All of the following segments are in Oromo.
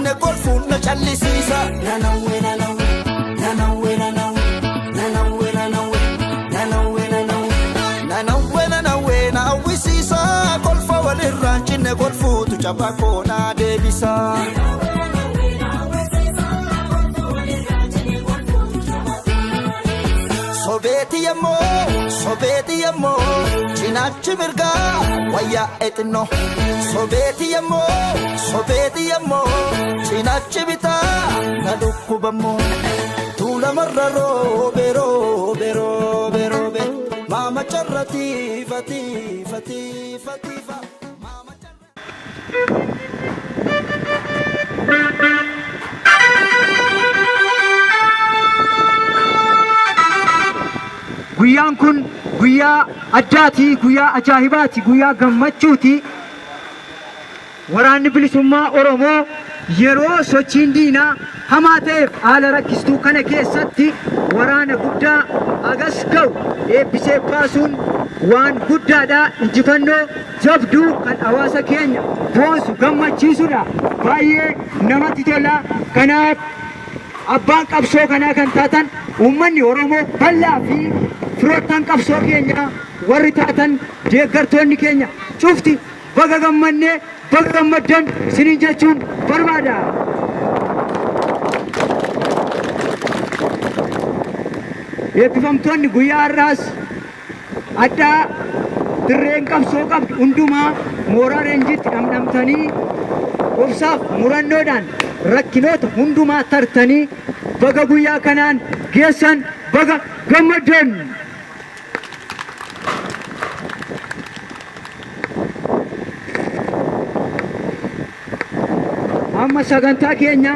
cinne kolfuun na callisiisa. Nanawwee nanawwee nanawwee nanawwee nanawwee nanawwee nanawwee nanawwee nanawwee nanawwee na hawwisiisa kolfa walirraan cinne kolfuutu cabaa koo naa deebisa. Sobeeti yemmoo sobeeti yemmoo cinaachi mirgaa wayyaa exinnoo. Sobeeti yemmoo sobeeti yemmoo cinaachi bitaa na dhukkubammoo. Tuulamarra roobe roobe roobe roobe maama carra tiifa tiifa tiifa tiifa. Maama carra. Guyyaan kun guyyaa addaati, guyyaa ajaa'ibaati, guyyaa gammachuuti. Waraanni bilisummaa Oromoo yeroo sochiin diinaa hamaa ta'eef haala rakkistuu kana keessatti waraana guddaa agas ga'u eebbisee baasuun waan guddaadha. Injifannoo jabduu kan hawaasa keenya boonsu gammachiisudha. Baay'ee namatti tola. Kanaaf abbaan qabsoo kanaa kan taatan uummanni Oromoo bal'aa fi firoottan qabsoo keenya warri taatan deeggartoonni keenya cufti baga gammannee baga gammaddan isiniin jechuun barbaada. Eebbifamtoonni guyyaa har'aas addaa dirreen qabsoo qabdu hundumaa mooraa leenjiitti dhamdhamtanii obsaaf murannoodhaan rakkinoota hundumaa tartanii baga guyyaa kanaan geessan baga gammaddan. Amma sagantaa keenya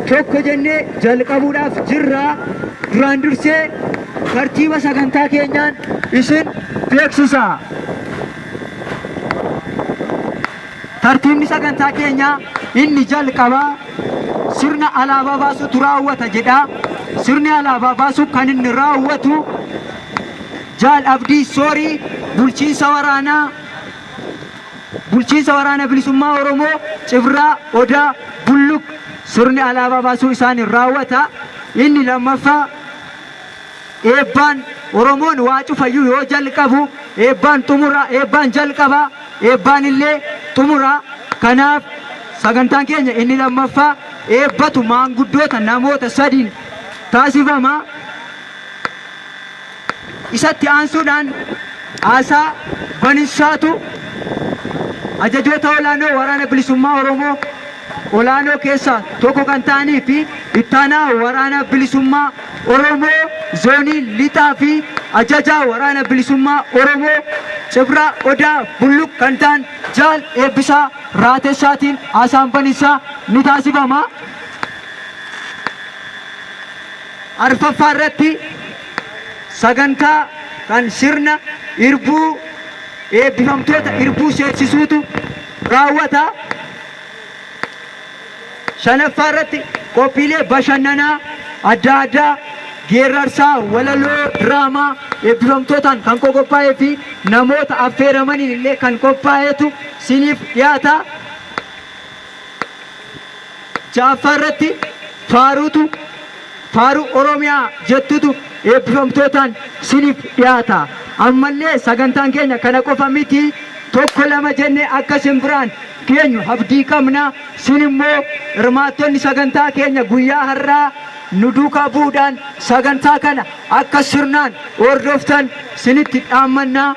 tokko jennee jalqabuudhaaf jirra. Duraan dursee tartiiba sagantaa keenyaan isin beeksisa. Tartiibni sagantaa keenyaa inni jalqabaa sirna alaabaa baasuutu raawwata jedha. Sirni alaabaa baasuu kan inni raawwatu Jaal Abdii Soorii bulchiinsa waraana bilisummaa Oromoo Cibraa Odaa Bulluq sirni alaabaa baasuu isaaniin raawwata. Inni lammaffaa eebbaan Oromoon waa cufayyuu yoo jalqabu eebbaan xumura, eebbaan jalqaba, eebbaan illee xumura. Kanaaf sagantaan keenya inni lammaffaa eebbatu maanguddoota namoota sadiin taasifama. Isatti aansuudhaan haasaa baninsaatu ajajoota olaanoo waraana bilisummaa Oromoo olaanoo keessaa tokko kan ta'anii fi ittaanaa waraana bilisummaa Oromoo zoonii lixaa fi ajajaa waraana bilisummaa Oromoo Cibraa Odaa Bulluq kan ta'an Jaal Eebbisaa Raatessaatiin haasaan baninsaa ni taasifama. Arfaffaa irratti sagantaa kan sirna irbuu eebbifamtoota irbuu seensisuutu raawwata. Shanaffaa irratti qophiilee bashannanaa adda addaa geerarsaa, walaloo, diraamaa eebbifamtootaan kan qophaa'ee fi namoota affeeramaniin illee kan qophaa'etu siniif dhiyaata. Ja'affaa irratti faaruutu faaruu Oromiyaa jettutu eebbifamtootaan siniif dhiyaata. Ammallee sagantaan keenya kana qofa miti, tokko lama jennee akka isin biraan geenyu abdii qabna. Sin immoo hirmaattonni sagantaa keenya guyyaa har'aa nu duukaa bu'uudhaan sagantaa kana akka sirnaan hordoftan sinitti dhaammannaa.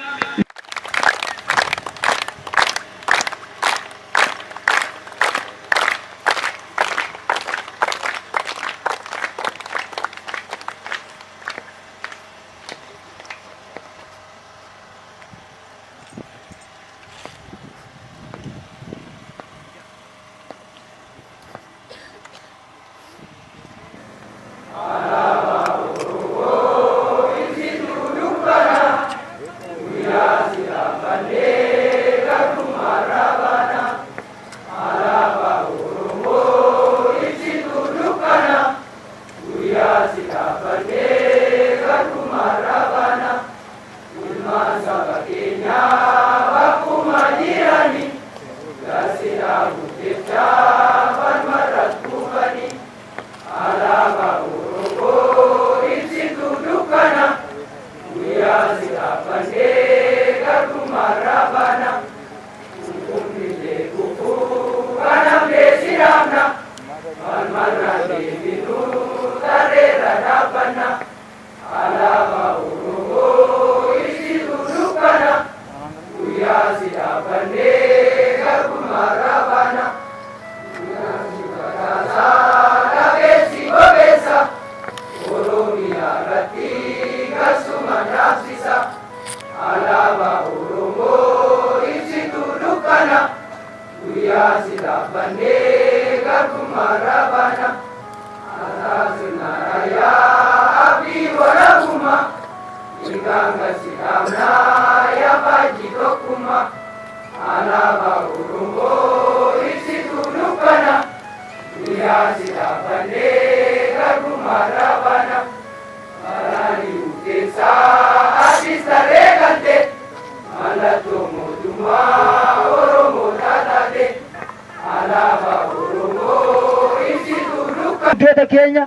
Guddoota keenya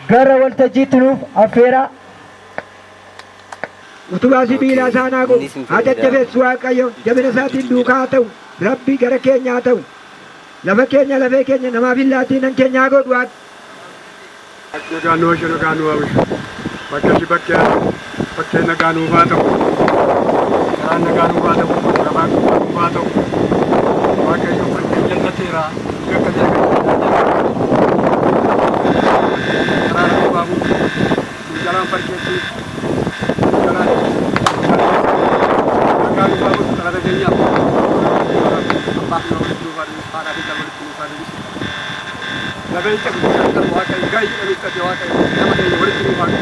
gara waltajjiitti nuuf affeeraa. Utubaa sibiilaa isaanaa godhu haa jajjabeessu Waaqayyo jabina isaatiin duukaa haa ta'u Rabbi gara keenya haa ta'u lafa keenya lafee keenya namaaf hin laatiin nan keenya haa godhu. Nagaan nu oolchu nagaan nu oolchu bakka itti bakkee bakkee nagaan nuuf haa ta'u karaan nagaan nuuf haa ta'u gabaan nuuf haa ta'u Waaqayyo bakkee jallateera bakka karaa nuuf haa buusu jalaan farkeessi jalaan nagaan nuuf haa buusu xalaata keenyaaf abbaa fi walitti nuuf haa deebisu haadhaa fi walitti nuuf haa deebisu. Lafee qabu kan Waaqayyo gaayii jedhamu Waaqayyo nama keenya walitti nuuf haa qabu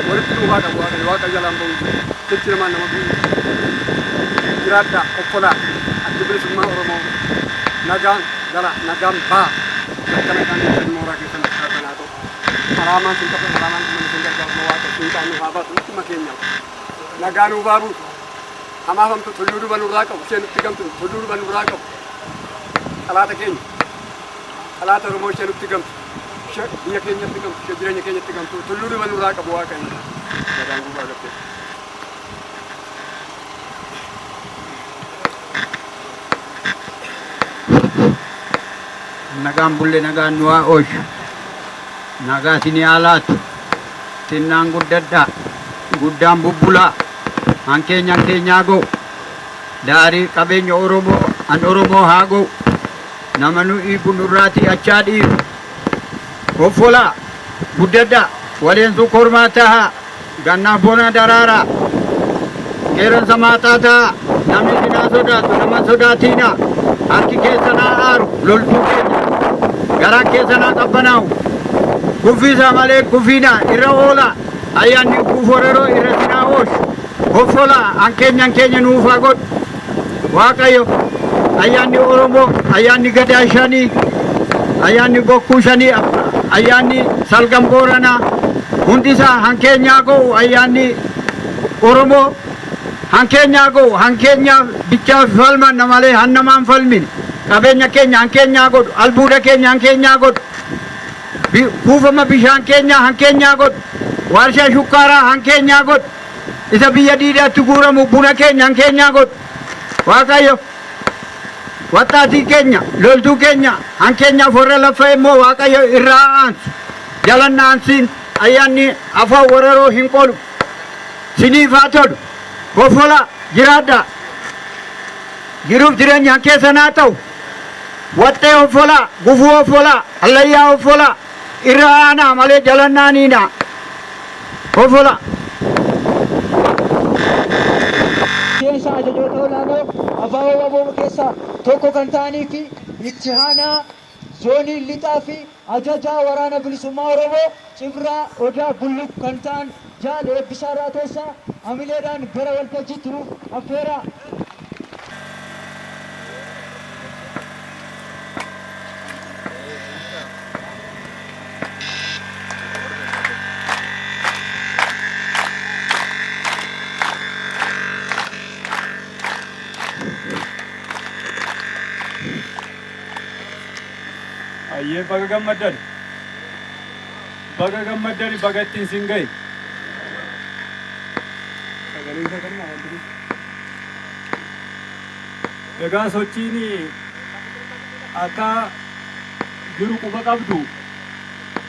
walitti nuuf haa qabu Waaqayyo Waaqayyo jalaan ba'u jechi namaan nama bu'u jiraadhaa obbolaa adda bilisummaa Oromoo nagaan gara nagaan baa bakka nagaan keessan mooraa keessan bakka kanaa ta'u haraamaan sin qabu haraamaan dhimma sin gargaaru Waaqayyo sin qaanu haa baasu hunduma keenyaaf nagaa nuuf haa buusu hamaa hamtu tulluu duba nurraa qabu ishee nutti gamtu tulluu duba nurraa qabu xalaata keenya xalaata Oromoo ishee nutti gamtu ishee biyya keenyatti gamtu ishee jireenya keenyatti gamtu tulluu duba nurraa qabu Waaqayyo nagaan gubbaa gabbee. Nagaan bulle nagaan nu haa oolchu nagaa isin haa laatu xinnaan guddadhaa guddaan bubbulaa hankeenya hankeenyaa ga'u daarii qabeenya Oromoo an Oromoo haa ga'u nama nu dhiibu nurraatii achaa dhiibu hoffolaa guddadhaa waleensuu kormaa tahaa gannaa bona daraaraa qeerransa maaxaa tahaa namni isin haa sodaatu nama sodaatiinaa harki keessan haa aaru loltuu keenya garaan keessan haa qabbanaa'u kuffisaa malee kuffiinaa irra oolaa ayyaanni guforeroo irra isin haa oolchu hoffolaa hankeenya hankeenya nuuf haa godhu Waaqayyo ayyaanni Oromoo ayyaanni gadaa shanii ayyaanni bokkuu shanii ayyaanni salgan booranaa hundi isaa hankeenyaa ga'u ayyaanni Oromoo hankeenyaa ga'u hankeenyaa bichaaf falmanna malee hannamaan falmine qabeenya keenya hankeenyaa godhu albuuda keenya hankeenyaa godhu kuufama bishaan keenyaa hankeenyaa godhu warshaa shukkaaraa hankeenyaa godhu isa biyya diidaatti guuramu buna keenya hankeenyaa godhu Waaqayyo waxxaatii keenya loltuu keenya hankeenyaaf warra lafa immoo Waaqayyo irraa aansu jalanna aansiin ayyaanni afaan wararoo hin qolu siniif haa tolu hoffolaa jiraadhaa jiruuf jireenya hankeessan haa ta'u waxxee hoffolaa gufuu hoffolaa hallayyaa hoffolaa irra aanaa malee jalannaaniinaa hoffolaa. Miseensa ajajoota olaanoo ABO WBO keessaa tokko kan ta'anii fi itti aanaa zoonii lixaa fi ajajaa waraana bilisummaa Oromoo Cibraa Odaa Bulluq kan ta'an Jaal Eebbisaa Raatessaa amileedhaan gara waltajjiitti nuuf affeeraa. Ayyee baga gammaddan. Baga gammaddan baga ittiin sin gahe. Sagalee isa kanuma wanti kun. Egaa sochiin akka jiru quba qabdu.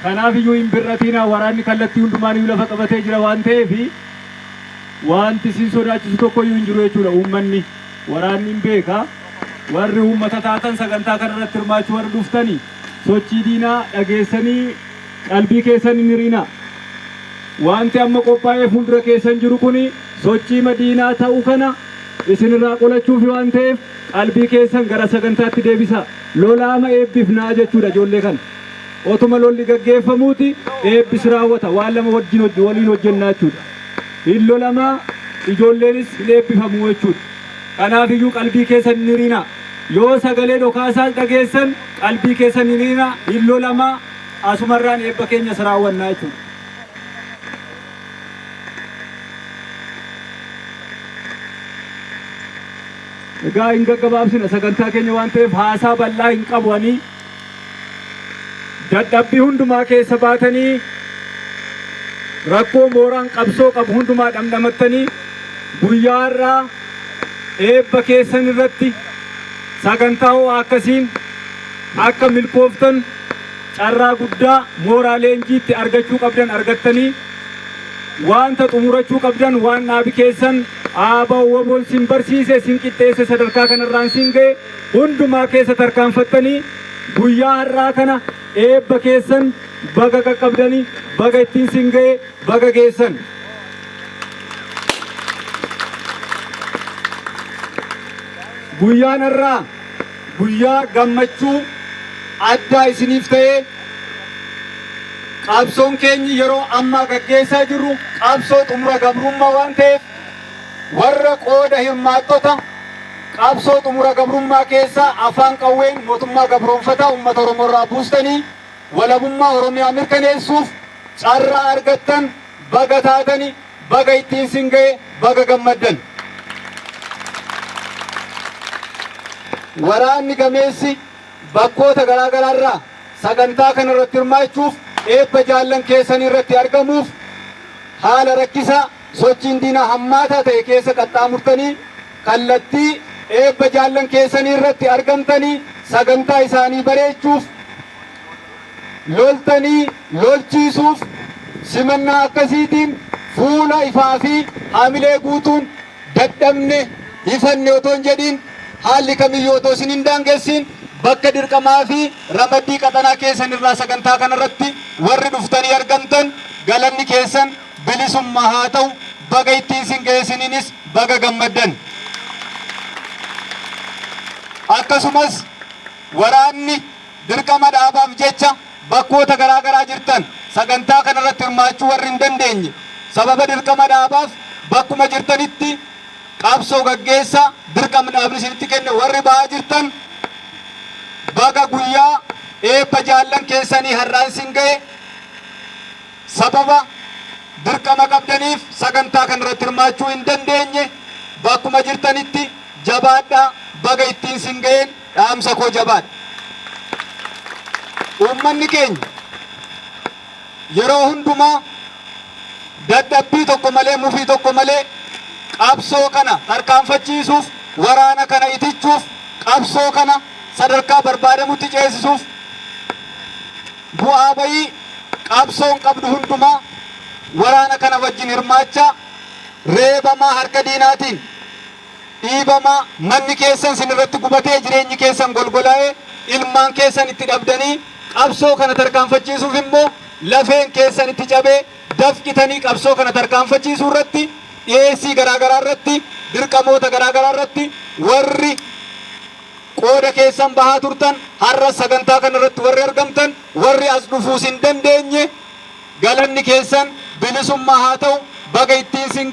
Kanaaf iyyuu hin bir'atina, waraanni kallattii hundumaan iyyuu lafa qabatee jira waan ta'eef wanti isin sodaachisu tokko iyyuu hin jiru jechuudha. Uummanni waraanni hin beeka. Warri uummata taatan sagantaa kana irratti hirmaachuu warri dhuftanii sochii diinaa dhageessanii qalbii keessan hin hirina. Wanti amma qophaa'ee fuuldura keessan jiru kuni sochii madiinaa ta'uu kana isinirraa qolachuuf waan ta'eef qalbii keessan gara sagantaatti deebisa. Lolaama eebbifnaa jechuudha ijoollee kana. Otuma lolli gaggeeffamuuti eebbis raawwata, waan lama wajjin waliin hojjennaa jechuudha. Hin lolamaa, ijoolleenis hin eebbifamu jechuudha. Kanaaf iyyuu qalbii keessan hin hirina. Yoo sagalee dhokaasaas dhageessan qalbii keessan hin hirina, hin lolamaa, asumarraan eebba keenyas raawwannaa jechuudha. Egaa hin gaggabaabsina sagantaa keenya waan ta'eef haasaa bal'aa hin qabu ani. Dadhabbii hundumaa keessa baatanii rakkoo mooraan qabsoo qabu hundumaa dhamdhamattanii guyyaa har'aa eebba keessan irratti sagantaa ho'aa akkasiin akka milkooftan carraa guddaa mooraa leenjiitti argachuu qabdan argattanii wanta xumurachuu qabdan waan dhaabi keessan aabaa woboon sin barsiise sin qixxeesse sadarkaa kanarraan sin ga'e hundumaa keessa tarkaanfattanii guyyaa har'aa kana eebba keessan baga qaqqabdanii baga ittiin sin ga'e baga geessan. Guyyaan har'aa guyyaa gammachuu addaa isiniif ta'ee qabsoon keenyi yeroo ammaa gaggeessaa jirru qabsoo xumura gabrummaa waan ta'eef warra qooda hirmaattota qabsoo xumura gabrummaa keessaa afaan qawween mootummaa gabroonfataa uummata Oromoo irraa buustanii walabummaa Oromiyaa mirkaneessuuf carraa argattan baga taatanii baga ittiin sin ga'e baga gammaddan. Waraanni gameessi bakkoota garaa garaarraa sagantaa kana irratti hirmaachuuf eebba jaallan keessan irratti argamuuf haala rakkisaa sochiin diinaa hammaataa ta'e keessa qaxxaamurtanii kallattii eebba jaallan keessanii irratti argamtanii sagantaa isaanii bareechuuf loltanii lolchiisuuf simannaa akkasiitiin fuula ifaa fi haamilee guutuun dadhabne ifanne otoo hin jedhin haalli kamiyyuu otoo isin hin daangessin bakka dirqamaa fi ramaddii qaxanaa keessan irraa sagantaa kanarratti warri dhuftanii argamtan galanni keessan bilisummaa haa ta'u, baga ittiin isin geessiniinis baga gammaddan. Akkasumas waraanni dirqama dhaabaaf jecha bakkoota garaa garaa jirtan sagantaa kanarratti hirmaachuu warri hin dandeenye sababa dirqama dhaabaaf bakkuma jirtanitti qabsoo gaggeessaa dirqama dhaabni isinitti kenne warri ba'aa jirtan baga guyyaa eebba jaallan keessanii har'aan isin ga'e sababa dirqama qabdaniif sagantaa kanarratti hirmaachuu hin dandeenye bakkuma jirtanitti jabaadhaa, baga ittiin isin ga'een dhaamsa koo jabaadha. Uummanni keenya yeroo hundumaa dadhabbii tokko malee mufii tokko malee qabsoo kana tarkaanfachiisuuf, waraana kana itichuuf, qabsoo kana sadarkaa barbaadamutti ceesisuuf bu'aa bayii qabsoon qabdu hundumaa waraana kana wajjin hirmaachaa reebamaa harka diinaatiin dhiibamaa manni keessan sin irratti gubatee jireenyi keessan golgolaa'ee ilmaan keessan itti dhabdanii qabsoo kana tarkaanfachiisuuf immoo lafeen keessan itti cabee dafqitanii qabsoo kana tarkaanfachiisuu irratti dhiyeessii garaagaraa irratti dirqamoota garaagaraa irratti warri qooda keessan bahaa turtan har'a sagantaa kana irratti warri argamtan warri as dhufuus hin dandeenye galanni keessan bilisummaa haa ta'u, baga ittiin sin